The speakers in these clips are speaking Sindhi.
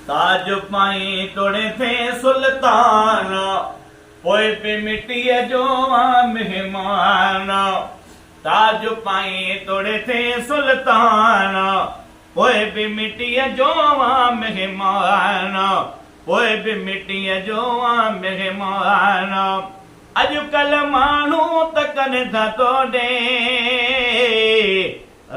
تاج پائين توڙي ٿئين سلطان، پوء به مٽيء جو آن مهمان. تاج پائين توڙي ٿئين سلطان، پوء به مٽيء جو آن مهمان. پوء به مٽيء جو آن مهمان. اڄڪلهه ماڻهو ته ڪن ٿا توڏي،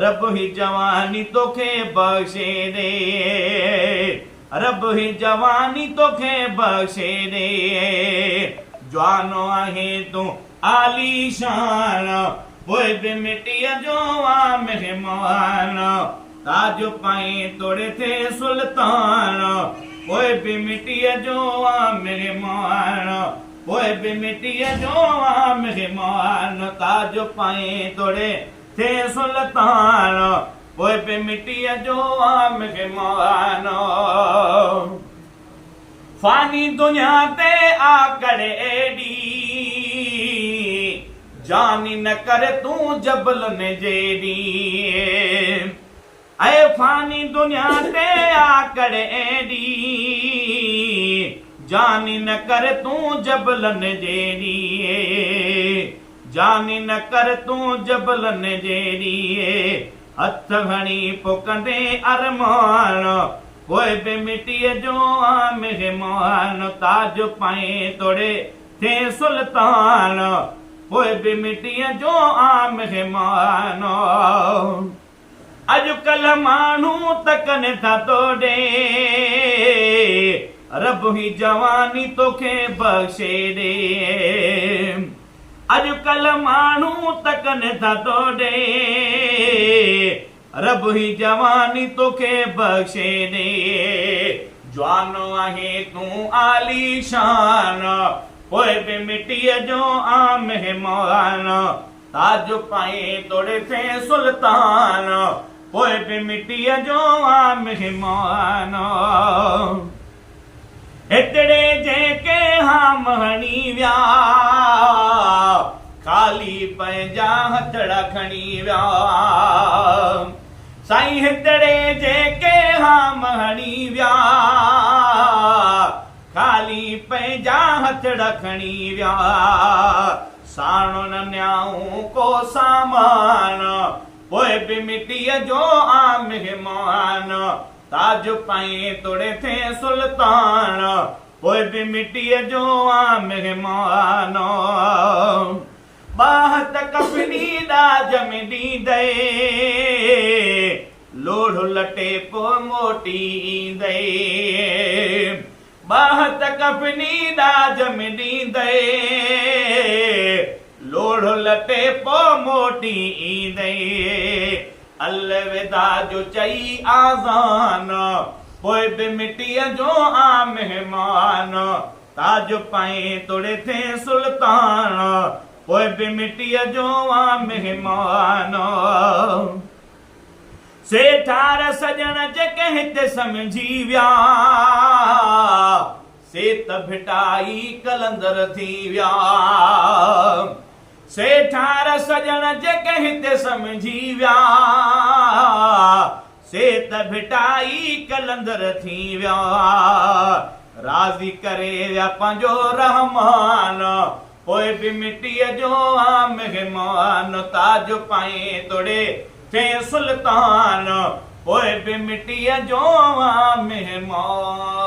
رب هي جواني توکي بخشي ڏي، رب هي جواني توکي بخشي ڏي. جوانو آهين تون عاليشان، پوء به مٽيء جو آ مهمان. تاج پائين توڙي ٿئين سلطان، پوء به مٽيء جو آ مهمان. پوء به مٽيء جو آ مهمان. تاج پائين توڙي ٿئين سلطان، پوء به مٽيء جو آ مهمان. فاني دنيا تي آڪڙ ايڏي، جاني نه ڪر تون جبلن جيڏي. اي فاني دنيا تي آڪڙ ايڏي، جاني نه ڪر تون جبلن جيڏي. جاني نه ڪر تون جبلن جيڏي. هٿ هڻي پو ڪندين ارمان، پوء به مٽيء جو آ مهمان. تاج پائين توڙي ٿئين سلطان، پوء به مٽيء جو آ مهمان. اڄڪلهه ماڻهو ته ڪن ٿا توڏي، رب هي جواني توکي بخشي ڏي. اڄڪلهه ماڻهو ته ڪن ٿا توڏي، رب هي جواني توکي بخشي ڏي. جوانو آهين تون عاليشان، پوء به مٽيء جو آن مهمان. تاج پائين توڙي ٿئين سلطان، پوء به مٽيء جو آ مهمان. هتڙي جيڪي هام هڻي ويا، خالي پنهنجا هٿڙا کڻي ويا. سائين هتڙي جيڪي هام هڻي ويا، خالي پنهنجا هٿڙا کڻي ويا. ساڻو نه نيائون ڪو سامان، پوء به مٽيء جو آ مهمان. تاج پائين توڙي ٿئين سلطان، پوء به مٽيء جو آ مهمان. ٻانهه ته ڪفني ڏاج ۾ ڏيندئي، لوڙهه لٽي پوء موٽي ايندئي. ٻانهن ته ڪفني ڏاج ۾ ڏيندئي، لوڙهه لٽي پو موٽي ايندئي. الوداع جو چئي آذان، پوء به مٽيء جو آ مهمان. تاج پائين توڙي ٿئين سلطان، پوء به مٽيء جو آ مهمان. سي ٺار سڄڻ جيڪي هتي سمجهي ويا، سي ته ڀٽائي قلندر ٿي ويا. سي ٺار سڄڻ جيڪي هتي سمجهي ويا، سي ته ڀٽائي قلندر ٿي ويا. راضي ڪري ويا پنهنجو رحمان، پوء به مٽيء جو آ مهمان. تاج پائين توڙي ٿئين سلطان، پوء به مٽيء جو آ مهمان.